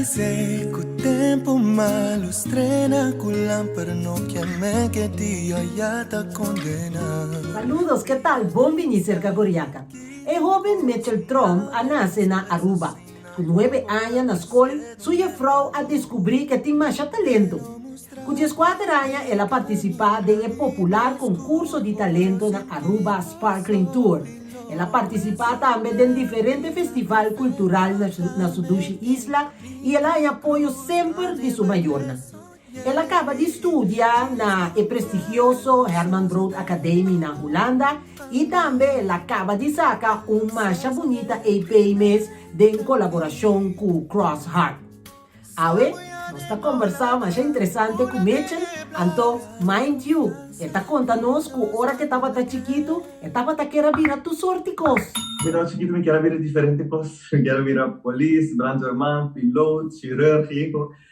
Sé ku tempu malu strena ku lamper no ke men ke dia ya ta kondena. Saludos, ke tal? Bon bini serka Goriaka. E hoben Mitchell Tromp a nase na Aruba. Ku nuebe aña na skol, su jefrou a deskubrí ke tin masha talento. Ku 14 aña el a partisipá den e popular konkurso di talento na Aruba Sparkling Tour. El a partisipá tambe den diferente festival kultural na su dushi isla i el a haña apoyo semper di su mayornan. El a kaba di studia na e prestigioso Herman Brood Academie na Hulanda i tambe el a kaba di saka un masha bunita EP mes den kolaborashon ku Cross Heart. Awe nos ta kombersá masha interesante ku Mitchell, anto mind you, e ta konta nos ku ora ku e tabata chikitu e tabata kier a bira tur sorti kos. Mi tabata chikitu mi kier a bira diferente kos, mi kier a bira polis, brandweerman, piloot, chirurg,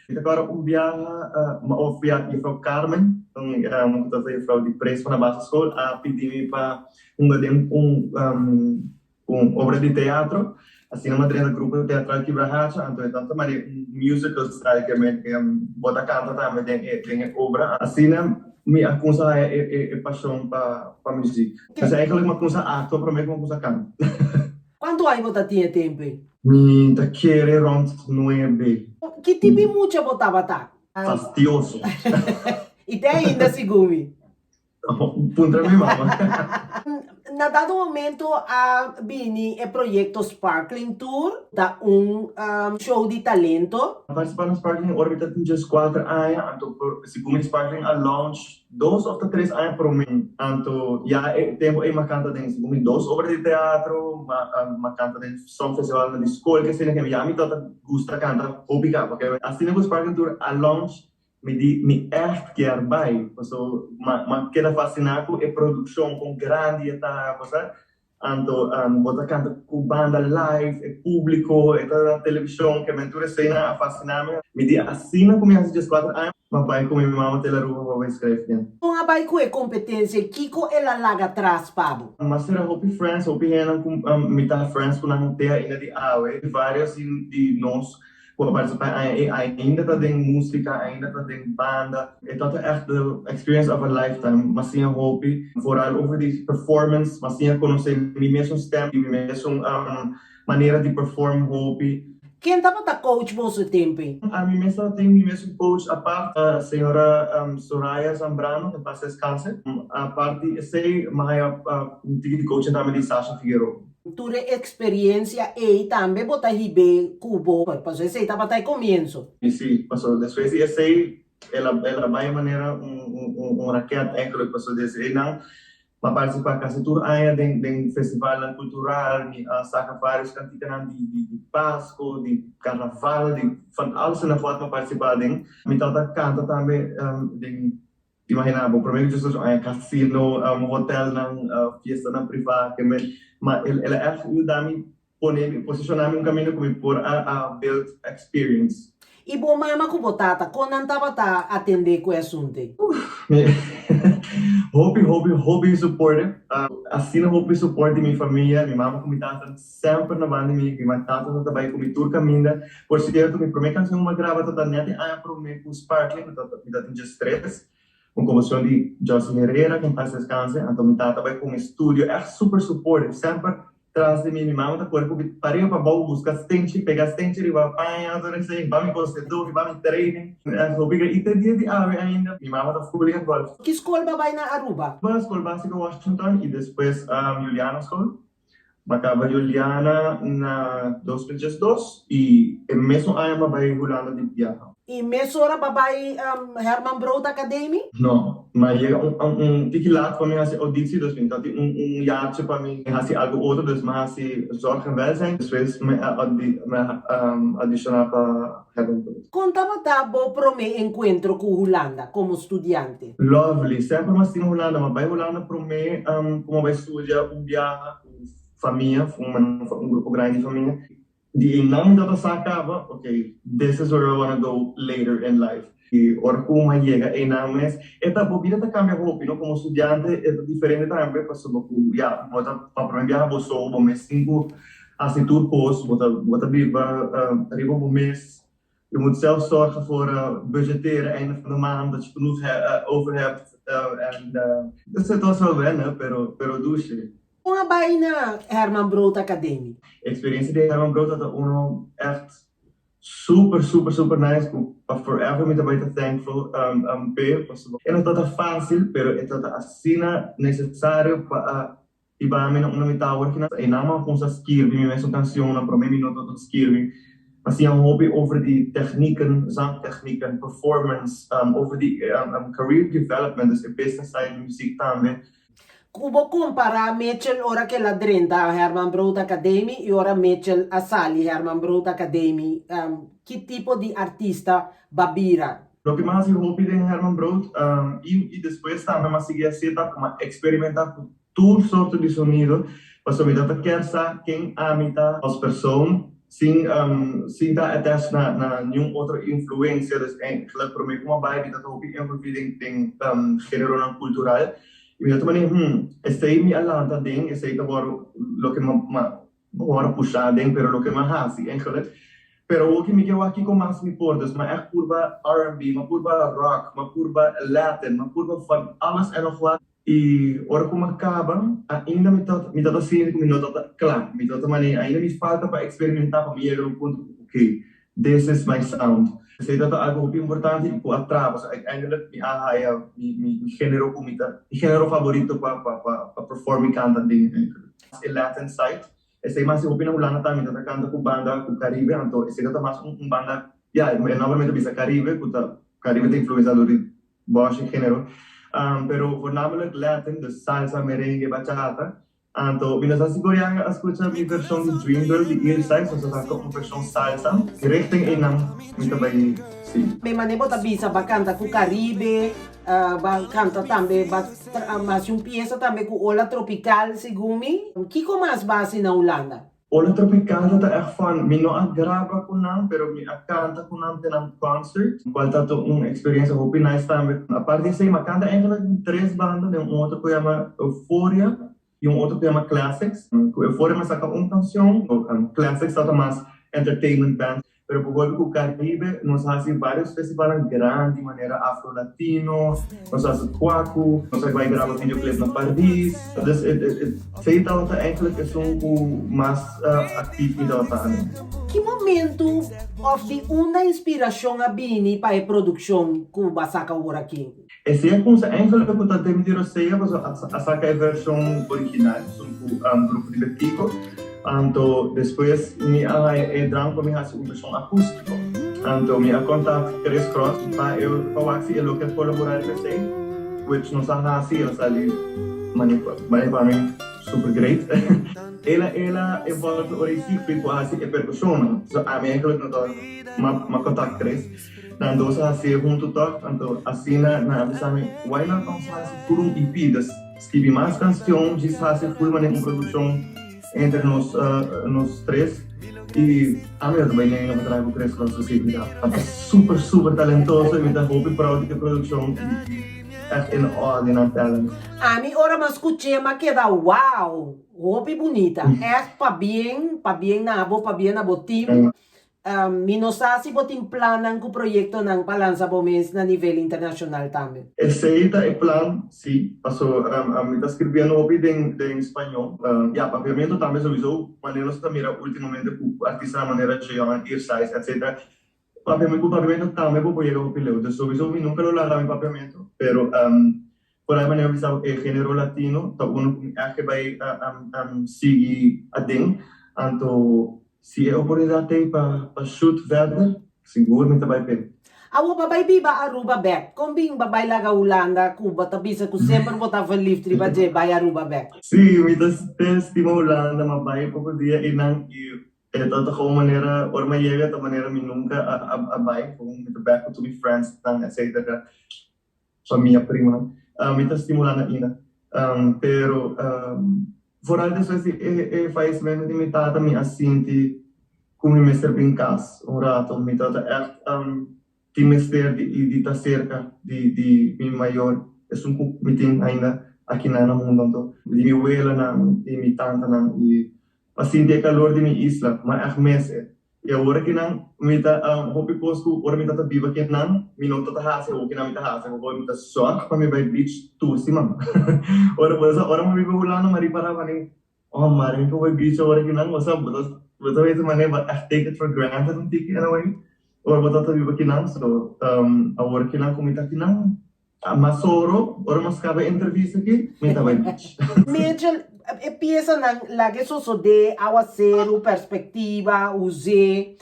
Mi ta kòrda un biaha mi a fia Juffrouw Carmen, un ku ta juffrouw di preso na basisschool, a pidi mi pa hunga den un un obra di teatro. Asina mi a drenta grupo teatral Kibrahacha, anto e tabata manera un musical style ke mi bo ta kanta tambe den e den e obra. Asina mi a kumsa haya e e pashon pa pa muzik. Pues eigenlijk mi a kumsa aktua promé ku mi a kumsa kanta. Kuantu aña bo ta tin e tempu ei? Mi ta kere rond nuebe. Ki tipi mucha bo tabata? Fastioso. I te ainda segun mi. Puntra mi mama. Na dado momento a bini e proyecto Sparkling Tour, ta un show di talento. A participa na Sparkling ora mi ta tin 14 aña, anto segun mi Sparkling a launch 2 of ta 3 aña prome, anto ya e tempo ey m'a canta den segun mi dos obra di teatro, m'a canta den songfestivalnan di school, ke asina ke ya mi tabata gusta canta hopi caba, asina ku Sparkling Tour a launch mi di mi ègt kier bai, paso m'a keda fasiná ku e produkshon kon grandi e ta, bo sa. Anto bo ta kanta ku banda live, e públiko, e ta na televishon, ke men tur eseinan a fasiná mi. Mi di asina ku mi hasi 14 aña, m'a bai ku mi mama te Aruba pa bai skref bien. Kon a bai ku e kompetensia i kiko el a laga tras pa bo? M'a sera hopi friends, hopi hendenan ku mi ta friends ku nan te ainda di awe. Varios di nos Ku a partisipá aña ei ainda ta den músika, ainda ta den banda. E tabata ègt the experience of a lifetime. M'a siña hopi, vooral over di performance. M'a siña konosé mi mesun stèm i mi mesun manera di perform hopi. Ken tabata coach boso e tempu ei? Ami mes tabatin mi mesun coach apart, señora Soraya Zambrano, en paz descanse. Apart di esei, m'a haya un tiki di coaching tambe di Sasha Figueroa. Tur e experiencia ei tambe bo ta hib'é cu bo, pasobra esei tabata e comienzo. I si, pasobra despues di esei el a el a bai manera un un un raket eigenlijk, pasobra desde einan mi a participa casi tur aña den den festivalnan cultural, mi a saca varios cantikanan di di di Pasco, di Carnaval, di van alles en nog wat mi a participa aden. Mi tabata canta tambe den Imagina bo, prome cu Jesus a casino, hotelnan, fiestanan priva, ke men, ma el a echt yuda mi pone mi, posiciona mi un caminda cu mi por a build experience. I bo mama cu bo tata, con nan tabata atende cu e asunte? Uf, mi hopi, hopi, hopi supportive. Asina hopi support di mi famia, mi mama cu mi tata semper na banda di mi, mi tata ta bay cu mi tur caminda. Por cierto, mi prome cancion cu mi a graba ta ta net e aña prome cu Sparkling, mi ta mi ta tin 13, un composicion di Jossy Herrera, que en paz descanse, anto mi tata bay cu mi studio, echt super supportive, semper tras di mi, mi mama ta core cu mi pariba pa bou busca stenchi, pega stenchi riba paña, tur esey, ba mi cose-do, ba mi training, echt hopi y te dia di awe ainda mi mama ta fully involved. Ki skol bo a bai na Aruba? Bo a skol basico Washington y despues Juliana School. M'a kaba Juliana na 2012 i e mesun aña m'a bai Hulanda di biaha. I mesora b'a bai Herman Brood Academie? No, m'a yega un un tiki laat pa mi hasi auditie, dus mi ta tin un un jaartje pa mi hasi algu otro, dus m'a hasi Zorg en Welzijn, despues mi a mi a audiciona pa Herman Brood. Kon tabata bo prome enkuentro ku Hulanda komo studiante? Lovely, semper m'a stima Hulanda, m'a bai Hulanda prome ku m'a bai studia un biaha ku famia, un grupo grandi di famia. Di einan mi tabata sa kaba, ok, this is where I wanna go later in life. I ora ku m'a yega einan mes, e ta, bo bida ta kambia hopi, no? Komo studiante e ta diferente tambe pasobra ku, ya, bo ta pa prome biaha bo so, bo mes tin ku hasi tur kos, bo ta bo ta biba riba bo mes. Je moet zelf zorgen voor budgetteren einde van de maand, dat je genoeg over hebt. En dus het was wel wennen, pero dushi. Kon a bai na Herman Brood Academie? Experiencia di Herman Brood ta uno echt super, super, super nice ku pa forever mi ta bai ta thankful p'e pasobra e no tabata fácil pero e tabata asina necesario pa a hiba mi na unda mi ta awor kinan. Einan mi a kumsa skirbi mi mesun cancionnan, prome mi no tabata skirbi. Mi a siña hopi over di technieken, zangtechnieken, performance, over di career development, dus e business side di muziek tambe. Ku bo kompará Mitchell ora ku el a drenta Herman Brood Academie i ora Mitchell a sali Herman Brood Academie, ki tipo di artista ba bira? Loke mi a hasi hopi den Herman Brood i despues tambe mi a sigui hasi ta ku mi a eksperimentá ku tur sorto di sonido pasobra mi tabata kier sa ken ami ta als persoon sin sin ta attached na na niun otro influencia. Dus eigenlijk prome ku mi a bai mi tabata hopi envolvi den den generonan kultural. I mi ta tuma den, hmm, esei mi a lanta den, esei ta wòrdu loke mi a wòrdu pushá den, pero loke mi a hasi eigenlijk. Pero awor ki mi ke wak kiko mas mi por, dus mi a ègt purba R&B, mi a purba rock, mi a purba Latin, mi a purba van alles en nog wat. I ora ku mi a kaba, ainda mi ta mi ta sinti ku mi no ta kla, mi ta manera ainda mi falta pa eksperimentá pa mi yega na un punto ku oké, This is my sound. Esei ta algo hopi importante y cu a traha pasobra uiteindelijk mi a haya mi mi genero cu mi ta mi genero favorito pa pa pa perform y canta den eigenlijk. E Latin side esei mas hopi na Hulanda tambe mi ta ta canta cu banda cu Caribe anto esei ta ta mas un banda ya e nomber mi ta bisa Caribe cu ta Caribe ta influencia door di boshi genero pero voornamelijk Latin dus salsa, merengue, bachata. Anto mi no sa si Gorianga a scucha mi version di Dream Girl di Earside, so sa ta un version salsa. Richting einan mi ta bai si. Mi mane bo ta bisa ba canta cu Caribe, ba canta tambe ba haci un pieza tambe cu Ola Tropical segun mi. Kico mas ba haci na Hulanda? Ola Tropical ta ta echt fun. Mi no a graba cu nan pero mi a canta cu nan den nan concert, cual ta ta un experiencia hopi nice tambe. Apart di esey mi a canta eigenlijk den tres banda, den un otro cu yama Euphoria, y un otro cu yama Classics. Cu Euphoria mi a saca un cancion, Classics tabata mas entertainment band, pero bijvoorbeeld cu Caribe nos a haci varios festivalnan grandi manera Afro Latino, nos a haci Kwaku, nos a bay graba videoclip na Paris. Dus esey tabata eigenlijk esun cu mas actief mi tabata aden. Ki momento of di unda inspiracion a bini pa e produccion cu bo a saca awor aki? Esei a kumsa eigenlijk ku ta Demi di Rosea pasobra a saka e vershon original esun ku Grupo di Betico. Anto despues mi a haya e drang pa mi hasi un vershon akústiko. Anto mi a kontak Chris Cross pa e pa wak si e lo ke kolaborá riba esei, which nos a hasi, el a sali mane pa mi super great. El a el a evolve ora e Siegfried ku a hasi e perkushonnan. So ami eigenlijk no ta ma kontak Chris. Nan dos a hasié huntu tòg, anto asina nan a bisa mi, Why not nos hasi tur un EP? Dus skibi mas kansion, djis hasi full manera un produkshon entre nos nos tres. I ami no ta bai nenga pa traha ku Chris Cross así, mi ta super super talentoso i mi ta hopi proud di e produkshon i ègt in awe di nan talent. Ami ora mi a skuch'é mi a keda wow! Hopi bunita, ègt pabien, pabien na abo, pabien na bo team. Mi no sa si bo tin plannan ku proyektonan pa lansa bo mes na nivel internashonal tambe. Esei ta e plan, si, paso mi ta skirbiendo hopi den den spañó. Ya, papiamentu tambe souiso, manera nos ta mira ultimamente ku artistanan manera Jeon, Irsais, etcetera. Papiamentu, ku papiamentu tambe bo por yega hopi leu. Dus souiso mi nunka lo laga mi papiamentu, pero por ai manera mi bisa bo e genero latino ta uno ku mi ègt ke bai sigui aden. Anto Si e oportunidat t'ei pa pa shoot verder, sigur mi ta bai p'e. Awor bo bai biba Aruba bek. Kon bin bo bai laga Hulanda ku bo ta bisa ku semper bo ta verliefd riba dje bai Aruba bek? Si, mi ta stima Hulanda, ma bai poko dia einan i e ta ta gewoon manera ora mi a yega ta manera mi nunka a bai, gewoon mi ta bek ku tur mi friendsnan etcetera. Famia prima. Mi ta stimulá na ina. Pero vooral despues di e fallecimento di mi tata mi a sinti ku mi mester bin kas un rato. Mi tata ègt tin mester di ta serka di mi mayor, esun ku mi tin ainda akinan na mundu anto. Di mi welanan i mi tantanan i pa sinti e kalor di mi isla. Mi a ègt mis e. I awor akinan mi ta hopi kos ku ora mi ta biba akinan mi no ta ta hasi, awor kinan mi ta hasi. Awor mi ta sòrg pa mi bai beach tur siman. Ora bo sa ora mi biba Hulanda mi a ripará mane oh mare mi por bai beach awor akinan. Bo sa bo ta bo ta weten mane bo a take it for granted un tiki in a way ora bo ta ta biba akinan. So awor kinan ku mi ta akinan Mas oro, ora nos kaba e entrevista aki, mi ta bai beach. Mitchell, e piesanan laga e sosodé, Awaseru, Perspektiva, Us'é.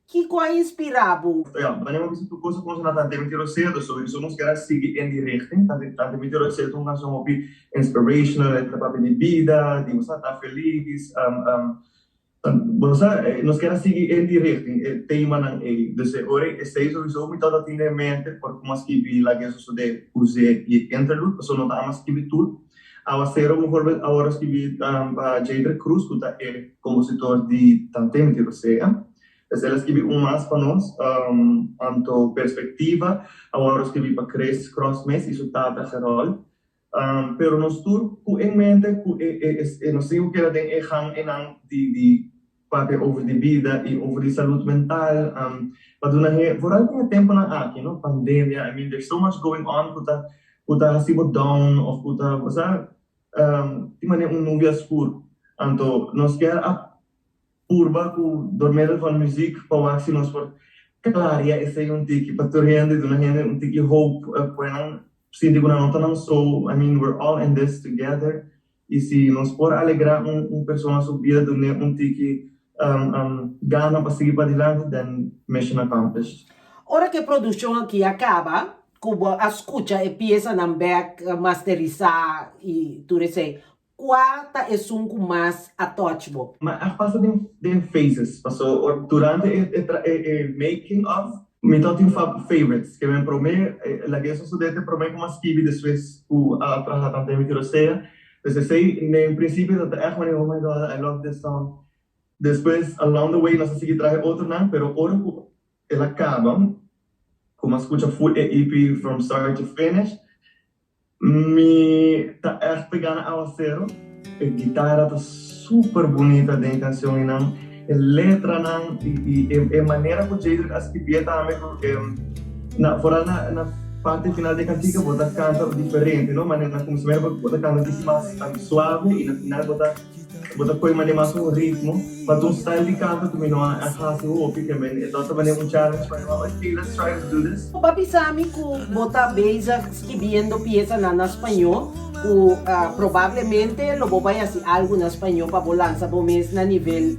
Kiko a inspirá bo? Ja, wanneer mi bisa tur kos a kuminsá na Tante Mi Tiro Sea, dus sowieso nos kier a sigui en die richting. Tante Tante Mi Tiro Sea ta un kanshon hopi inspirational, e ta papia di bida, di bo sa ta felis. Bo sa, nos kier a sigui en die richting, e temanan ei. Dus e ora esei sowieso mi tabata tin den mente por kuma skibi Laga e Sosodé, Us'é i e Interlude, pasobra no ta ama skibi tur. Awacero mehor awor a skibi pa Jadrick Cruz ku ta e kompositor di Tante Mi Tiro Sea. Pues el a skibi un mas pa nos. Anto Perspectiva awor a skibi pa Chris Cross mes i su tata Gerold. Pero nos tur ku en mente ku e e nos tin ku keda den e gang einan di di papia over di bida i over di salud mental pa duna he vooral den e temponan aki no pandemia I mean there's so much going on ku ta ku ta hasi bo down of ku ta bo sa tin manera un nubia skur anto nos kier a purba ku dor medio van muziek pa wak si nos por klaria esei un tiki pa tur hende duna hende un tiki hoop pone nan sinti ku nan no ta nan so, I mean we're all in this together i si nos por alegrá un un persona su bida dun'é un tiki gana pa sigui padilanti then mission accomplished. Ora ku e produkshon aki a kaba, ku bo a skucha e piesanan bèk masterisá i tur esei, Kua ta esun ku mas a touch bo? Ma a pasa den den phases paso durante e e e e making of mi ta tin favorites ke men prome laga e sosode te prome ku mi a skibi despues ku a traha tante mi tirosea pues esei den principio ta ta echt manera oh my God I love this song despues along the way nos a sigui traha e otronan pero ora ku el a kaba ku mi a skucha full e EP from start to finish Mi ta echt pega na awacero. E guitara ta super bunita den e cancion einan. E letranan y e manera cu Jadrick a scribié tambe cu na vooral na na parte final di e cantica bo ta canta diferente no manera na cuminsamentu bo ta canta diki mas suave y na final bo ta Bo ta koe mane mas un ritmo, pa ta un style di kanta ku mi no a hasi hopi, ke men e tabata mane un challenge pa mi, ma ok, let's try to do this. Bo a bisa mi ku bo ta bezig skibiendo piesanan na spañó, ku probablemente lo bo bai hasi algu na spañó pa bo lansa bo mes na nivel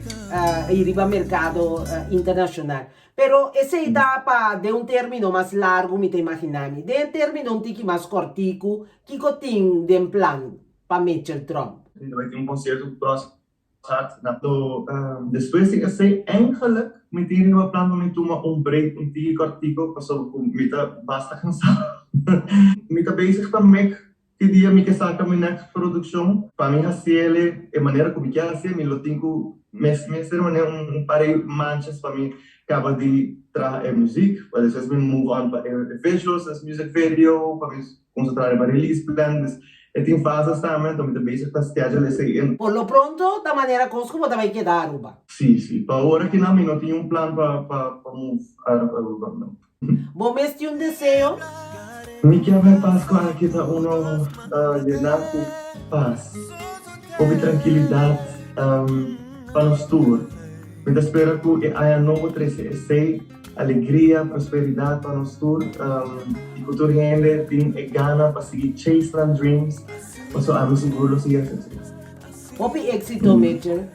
i riba merkado internashonal. Pero esei ta pa den un término mas largu mi ta imaginá mi. Den e término un tiki mas kòrtiku, kiko tin den plan? pa Mitchell Tromp. Mi ta bai tin un concierto cu Cross Heart na to despues di esey eigenlijk mi tin riba plan pa mi tuma un break un tiki cortico pasobra cu mi ta basta cansa. Mi ta bezig ta mek ki dia mi ke saca mi next produccion. Pa mi haciele e manera cu mi kier hacié mi lo tin cu mester manera un par di manches pa mi caba di traha e muziek pa despues mi move on pa e visuals, e music video pa mi Concentra riba release plan, dus e tin fases tambe, anto mi ta bezig ta schedule esei in. Por lo pronto ta manera cos cu bo ta bay keda Aruba. Si, si. Pa ora kinan mi no tin un plan pa pa pa move out of Aruba, no. Bo mes tin un deseo? Mi kier bay Pasco aki ta uno llena cu paz, hopi trankilidad pa nos tur. Mi ta spera cu e aña nobo trece esei. Alegria, prosperidad pa nos tur y cu tur hende tin e gana pa sigui chase nan dreams paso ami sigur lo sigui haci esey. Hopi éxito Mitchell.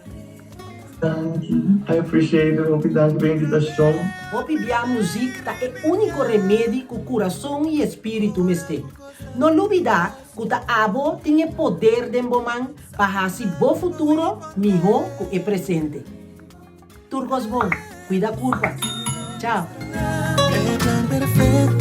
Danki, I appreciate it, hopi danki pa e invitacion. Hopi bia muzik ta e úniko remedi ku kurason i espíritu mester. No lubidá ku ta abo tin e poder den bo man pa hasi bo futuro mihó ku e presente. Tur kos bon. Cuida curpa. Chao. E plan perfecto.